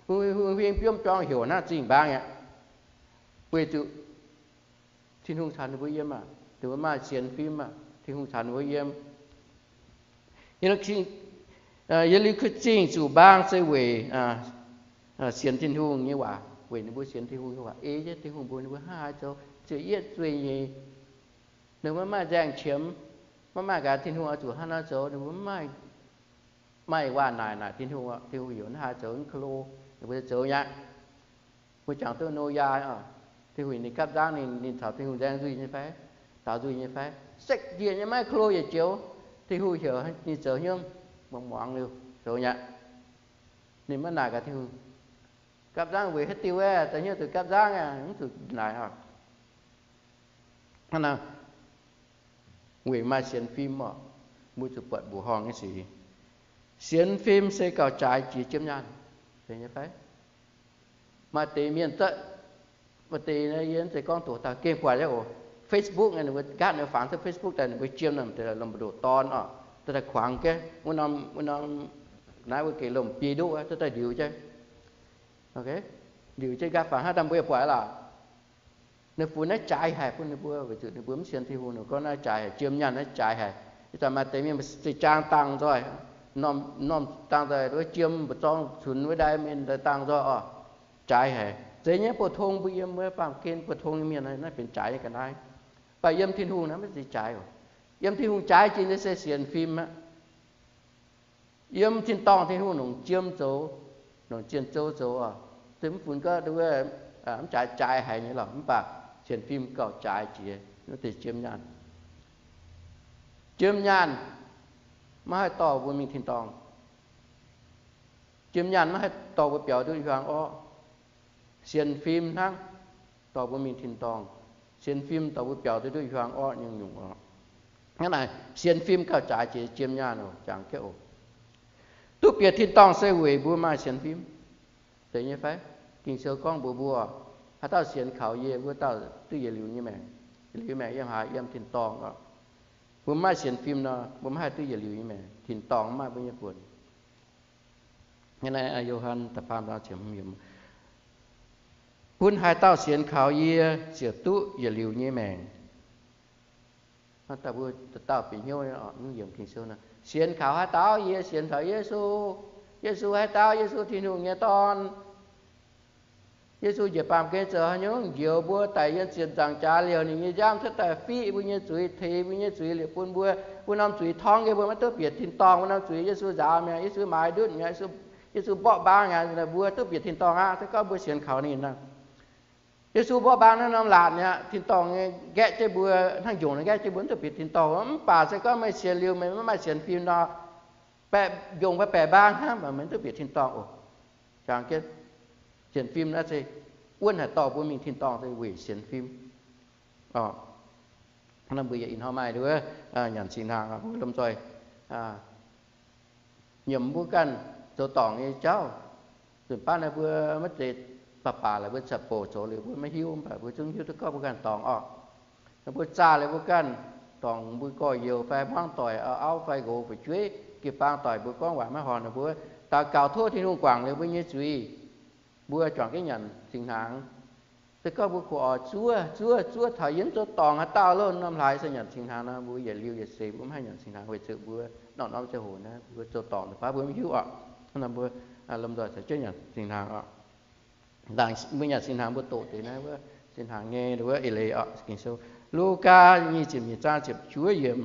huing huing biomv jorng heuc hnangv zingh mbaang aqv. Weic zuqc Tin-Hungh caux ninh mbuo yiem aqv. Ninh mbuo maaih sienx fim aqv. Tin-Hungh caux ninh mbuo yiem. Yiem liuz kuv zingh zuqc mbaang se weic sienx Tin-Hungh nyei waac, weic ninh mbuo sienx Tin-Hungh nyei waac, ei jienv Tin-Hungh mbuox ninh mbuo hnangv haaix zoux, ziouc yietv zueih nyeic. Ninh mbuo maiv maaih nzaeng qiemx, maiv maaih gaax Tin-Hungh oix zuqc hnangv naaiv zoux, ninh mbuo maiv maaih waac naaic naaic Tin-Hungh, Tin-Hungh heuc hnangv haaix zoux, mv ka'lo, ninh mbuo zoux nyei aqv. Mbuo jangx duqv Noyaa oc, Tin-Hungh ninh gapv nzangv, ninh caux Tin-Hungh nzaeng nzuih nyei fai? Daaux nzuih nyei fai? Sekv njiec nyei, maiv klo yietc joux. Tin-Hungh heuc ninh zoux hnyouv, muangx muangx liuz zoux nyei aqv. Ninh maiv naaic gaax Tin-Hungh, gapv nzangv weic haaix diuh aeqv, zoux hnyouv zuqc gapv nzangv aqv, mv zuqc naaic oc. Hnangv naaiv, weic maaih sienx fim oc, mbuo zuqc buatc mbuoqc horngh nyei sic. Sienx fim se gauh jaaix jiex jiem nyaanh, zeiz nyei fai? Maaih deix mienh, maaih deix yie se gorngv doqc daaih gengh buatc nyei oc. Facebook, ninh mbuo nqaatv ninh fangx cuotv Facebook daaih, ninh mbuo jiem naaic deix lomh ndoqc dorn oc, daaih kuangx jienv wuov norm, wuov norm, naaiv wuov gec lomh biei nduqv, duqv daaih ndiux jienv. Ndiux jienv nqaatv fangx hnangv, dangh mbuo yaac buatc lorqc. Ninh funx naaiv jaaix haic bun ninh mbuo, weic zuqc ninh mbuo mv sienx Tin-Hungh, ninh gorngv naaiv jaaix haic, jiem nyaanh naaiv jaaix haic. Ih zanc maaih deix mienh zinh jaang dangh nzoih, norm dangh nzoih, wuov jiem mbu'zorng cunx wuov ndai mienh dangh nzoih oc. Jaaix haic. Zeiz nyei, buoz-tong mbuo yiem wuov baamh gen buoz-tong nyei mienh naaiv benx jaaix nyei ga'naaiv. Mv baac yiem Tin-Hungh naaiv maiv zeiz jaaix oc. Yiem Tin-Hungh jaaix jiex nyei se sienx fim aqv. Yiem tin-dorngh Tin-Hungh longc jiem zoux, longc zien zouv zoux oc. Mv funx gorngv wuov mv jaaix, jaaix haic nyei lorqc, mv baac sienx fim gauh jaaix jiex deix jiem nyaanh. Jiem nyaanh maiv haih dorh mbuo mingh tin-dorngh. Jiem nyaanh maiv haih dorh mbuo biaux duqv i hmuangx orqv. Sienx fim hnangv dorh mbuo mingh tin-dorngh. Sienx fim dorh mbuo biaux duqv i hmuangx orqv nyungc nyungc oc. Hnangv naaic, sienx fim gauh jaaix jiex jiem nyaanh oc, jangx jienv oc. Duqv bieqc tin-dorngh se weic mbuo maaih sienx fim. Zeiz nyei fai? Ging-Sou gorngv mbuox mbuo, haaix dauh sienx kaux yie, wuov dauh duqv yietc liuz nyei maengc. Yietc liuz maengc yiem haaix? Yiem tin-dorngh oc. Mbuo maiv maaih sienx fim nor, mbuo maiv haih duqv yietc liuz nyei maengc. Tin-dorngh maiv maaih mbuo nyei buonc. Yo^han, bun haaix dauh sienx kaux yie ziouc duqv yietc liuz nyei maengc. Dauh bieqc hnyouv, sienx kaux haaix dauh, yie sienx kaux Yesu. Yesu haaix dauh? Yesu Tin-Hungh nyei Dorn. Yesu njiec baamh gen zoux haaix nyungc? Njoux mbuo daic yiem ziepc nzaangc jaax liouh, ninh nyei nziaamv cuotv daaih fiqv mbuo nyei zuiz, teix mbuo nyei zuiz liepc bun mbuo. Wuov norm zuiz torngv yie mbuo maiv duqv bieqc tin-dorngh. Wuov norm zuiz Yesu nzaaux mi'aqv. Yesu maaiz ndutv mi'aqv. Yesu mborqv mbaang mi'aqv. Mbuo duqv bieqc tin-dorngh aqv, se gorngv mbuo sienx kaux ninh aqv. Yesu mborqv mbaang naaiv norm laatc mi'aqv, tin-dorngh nyei nqaeqv jienv mbuo, hnangv njongc nyei nqaeqv jienv mbuo mv duqv bieqc tin-dorngh. Mv baac se gorngv meih sienx liuz meih mv maaih sienx fim nor, mbiungc fai baeqc mbaang hnangv, meih mv duqv bieqc tin-dorngh oc. Jangx jienv sienx fim naaiv se wuonv haaix dorh mbuo mingh tin-dorngh se weic sienx fim. Mbuo yaac ih hnoi maaih nduov nyanc singx hnaangx, mbuo lomh nzoih nyiemc mbuo ganh zoux dorngc nyei jauv. Nzunc baav naaiv mbuo maiv zeiz baac baac laaix mbuo caqv-bouc zoux liuz mbuo maiv hiuv, mv baac mbuo zungv hiuv duqv gorngv mbuo ganh dorngc orqc. Nor mbuo zaah liuz mbuo ganh dorngc, mbuo gorx-youz fai hmuangv doic, auv fai nqox fu'jueiv, jiu-baang doic mbuo gorngv waac maiv horpc nor, mbuo daux gaux tov Tin-Hungh guangc liuz mbuo nyei zuiz, mbuo juangc jienv nyanc singx hnaangx. Se gorngv mbuo kuv oix zuov, zuov, zuov taux yie mv zoux dorngc haaix dauh loh, norm hlaax se nyanc singx hnaangx nor, mbuo yietc liuz yietc seix mbuo mv haih nyanc singx hnaangx weic zuqc mbuo norm-norm ziangh hoc naaiv mbuo zoux dorngc deix baav mbuo mv hiuv oc. Hnangv naaic mbuo lomh nzoih caux jienv nyanc singx hnaangx oc. Mbuo nyanc singx hnaangx mbuo doqc deix naaiv wuov singx hnaangx nyei wuov eix leiz oc. Ging-Sou, Lugaa nyic ziepc nyeic zaang ziepc juov yiemc.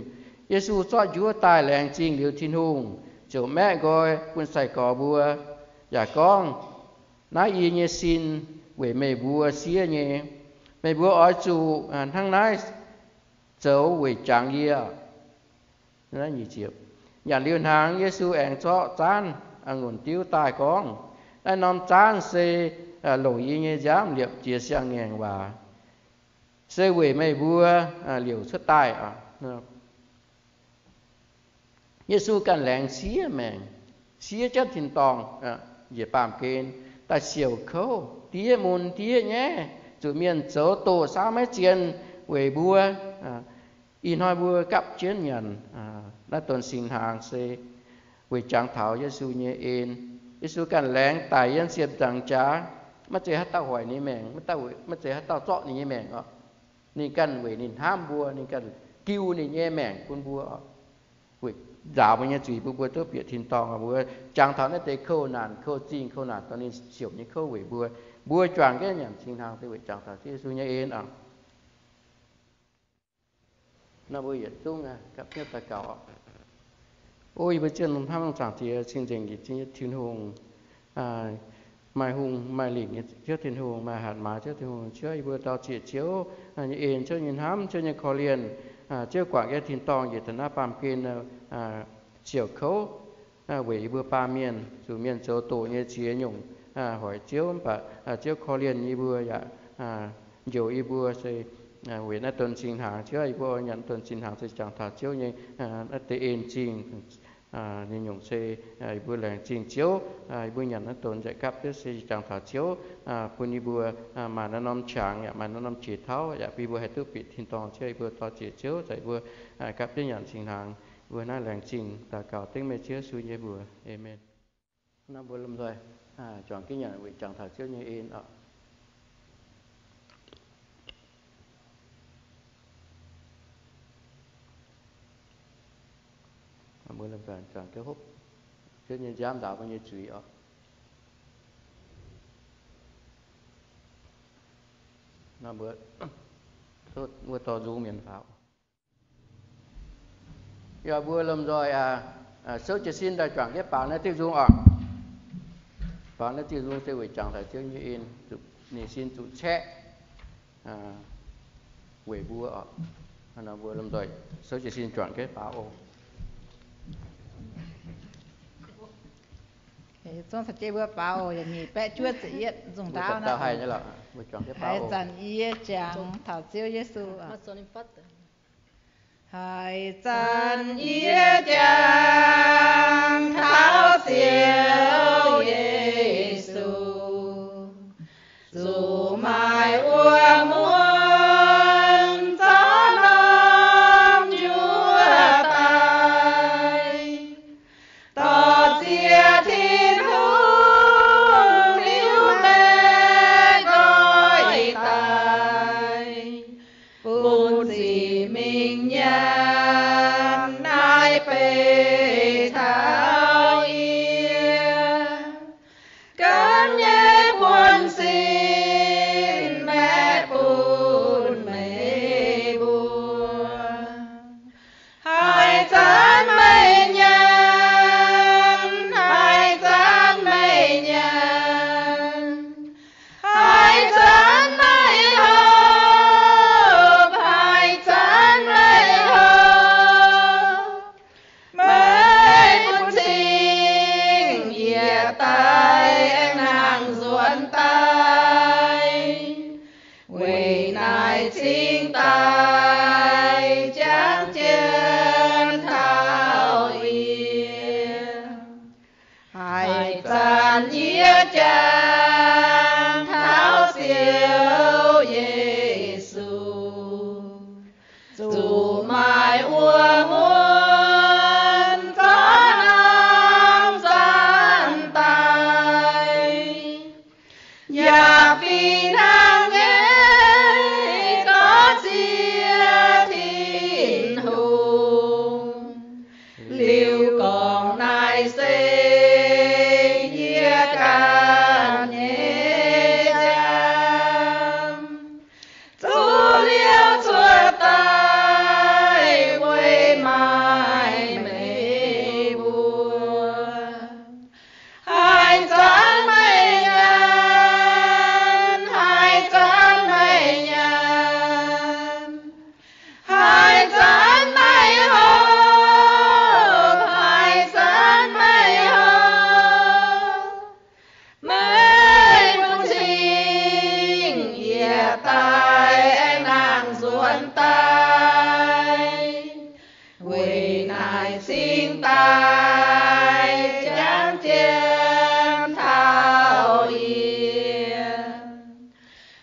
Yesu zorqv njuov daaih laengz zingh liuz Tin-Hungh, ziouc maeqv nqoi bun sai-gorx mbuo, yaac gorngv, Naaiv yie nyei sin weic meih mbuo siev nyei. Meih mbuo oix zuqc hnangv naaiv zoux weic jangx yie. Nyanc liuz hnaangx, Yesu aengx zorqv zaanv a'ngunc diuv daaih gorngv, Naaiv norm zaanv se longc yie nyei nziaamv liepc jiex siang-ngaengc waac, se weic meih mbuo liouc cuotv daaih. Yesu ganh laengz siev maengc, siev jienv tin-dorngh njiec baamh gen daaih siouc kouv, diev mun diev nyaiv, zuqc mienh zoux doqc saau maiv zienh weic mbuo. Ih hnoi mbuo gapv jienv nyanc naaiv donx singx hnaangx se weic jangx taux Yesu nyei en. Yesu ganh laengz daic yiem ziepc nzaangc jaax, maiv zeiz haaix dauh hoic ninh maengc, maiv zeiz haaix dauh zorqv ninh nyei maengc oc. Ninh ganh weic ninh hnamv mbuo, ninh ganh giu ninh nyei maengc bun mbuo, weic nzaaux mbuo nyei zuiz bun mbuo duqv bieqc tin-dorngh. Mbuo jangx taux naaiv deix kouv naanc kouv zingh kouv naanc dorh ninh siouc nyei kouv weic mbuo. Mbuo juangc jienv nyanc singx hnaangx se weic jangx taux Ziouv Yesu nyei en oc. Nor mbuo yietc zungv gapv hnyouv daux gaux oc. O yie mbuo Ziouv, hnamv longx zaangc Diex, cing-nzengc yietc zungv nyei Tin-Hungh, maaih hungh maaih lingc nyei Ziouv Tin-Hungh, maaih hatc maaz Ziouv Tin-Hungh. Ziouv, yie mbuo dau ziec Ziouv nyei en, Ziouv nyei hnamv, Ziouv nyei korv-lienh. Ziouv guangc jienv tin-dorngh njiec taux naaiv baamh gen siouc kouv weic yie mbuo baamh mienh, zuqc mienh zoux doqc nyei ziex nyungc hoic Ziouv, mv baac Ziouv korv-lienh yie mbuo yaac njoux yie mbuo se weic naaiv donx singx hnaangx. Ziouv, yie mbuo nyanc donx singx hnaangx se jangx taux Ziouv nyei naaiv deix en zingh. Nyungc-nyungc se yie mbuo laengz zingh Ziouv, yie mbuo nyanc naaiv donx nzengc gapv jienv se jangx taux Ziouv bun yie mbuo maaih naaiv norm qangx yaac maaih naaiv norm jiex tauv yaac bun yie mbuo haih duqv bieqc tin-dorngh. Ziouv, yie mbuo dau ziec Ziouv, zaqc yie mbuo gapv jienv nyanc singx hnaangx. Yie mbuo naaiv laengz zingh daux gaux dengv meih Ziouv Yesu nyei mbuox. Aamen. Nor mbuo lomh nzoih juangc jienv nyanc weic jangx taux Ziouv nyei en oc. Mbuo lomh nzoih juangc jienv hopv Ziouv nyei nziaamv nzaaux mbuo nyei zuiz oc. Nor mbuo, mbuo dorh nzung mienh faaux. Yaac mbuo lomh nzoih souv jiez sin daaih juangc jienv baaux naaiv diuh nzung oc. Baaux naaiv diuh nzung se weic jangx taux Ziouv nyei en, zuqc ninh sin zuqc caeqv weic mbuo oc. Nor mbuo lomh nzoih souv jiez sin juangc jienv baaux oc. Zungv caux jienv mbuo baaux oc. Yaac nyic baeqv juov ziepc yietv nzung ndaauv naaiv. Haaix zanc yie jangx taux Ziouv Yesu. Haaix zanc yie jangx taux Ziouv Yesu, zuqc maaih wuom muonz zorqv norm njuov daaih, dorh Ziouv Tin-Hungh liuz maeqv nqoi daaih, bun ziqc mingh nyanc naaiv beiv taux yie. naaic cingx daaih jangv jienv taux yie. Haaix zanc yie jangx taux Ziouv Yesu, zuqc maaih wuom mun zorqv norm zanc daaih, yaac fih hnangv nyei gorngv Ziouv Tin-Hungh. Liuz gorngv naaiv se yie ganh nyei nziaamv zuqc liouh cuotv daaih weic maaih meih mbuo. Haaix zanc meih nyanc, haaix zanc meih nyanc, haaix zanc meih hopv, haaix zanc meih hopv, meih bun cing yietc daaih aengx nangc nzuonx daaih, weic naaic cingx daaih jangv jienv taux yie.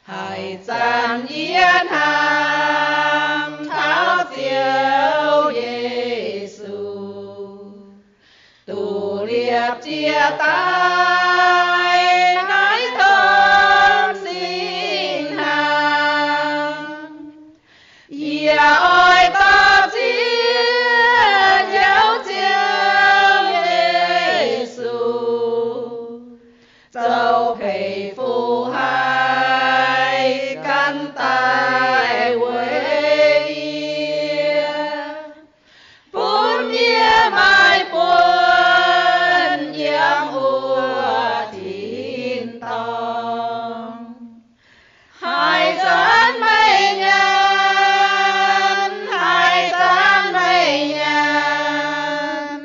Haaix zanc yie hnamv taux Ziouv Yesu, duqv liepc jiez daaih naaiv domh singx hnaangx, yie oix dorh ziex hnyouv Ziouv Yesu zoux peix fu haih gan daaih weic yie, bun yie maaih buonc yiem wuov tin-dorngh. Haaix zanc meih nyanc, haaix zanc meih nyanc,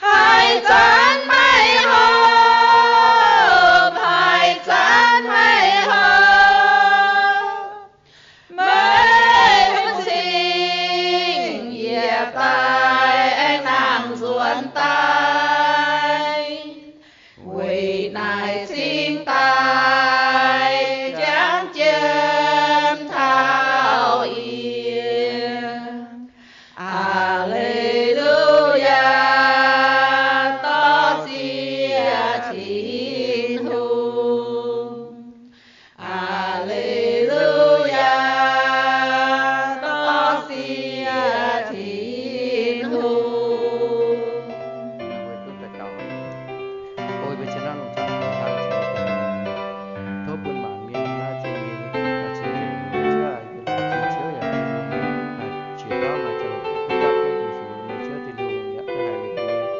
haaix zanc meih hopv, haaix zanc meih hopv, meih bun cing yietc daaih aengx nangc nzuonx daaih, weic naaic cingx daaih jangv jienv taux yie. Aa^le^lu^yaa, dorh ziex Tin-Hungh. Aa^le^lu^yaa, dorh ziex Tin-Hungh. Tov bun mangc mienh naaiv zingh nyei, zingh nyei, Ziouv aac, yie laengz zingh Ziouv yaac zingh nyei, qiex dauh maaih ziangh hoc duqv dapv duqv Yesu nyei Ziouv Tin-Hungh yaac duqv haiz ninh mbuo nyei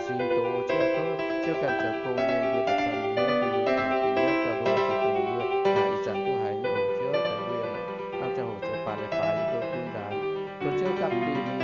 singx doz. Ziouv, tov Ziouv ganh zoux gong nyei, mbuo daaih bun ninh mbuo nyei bieqc hnyouv gauh ndo jiex dongh mbuo ih zanc duqv haiz nyei oc. Ziouv, dongh mbuo yaac maaih ziangh hoc zoux faix leiz-baaix yiem mbuo bun nzaanx. Tov Ziouv gapv ninh mbuo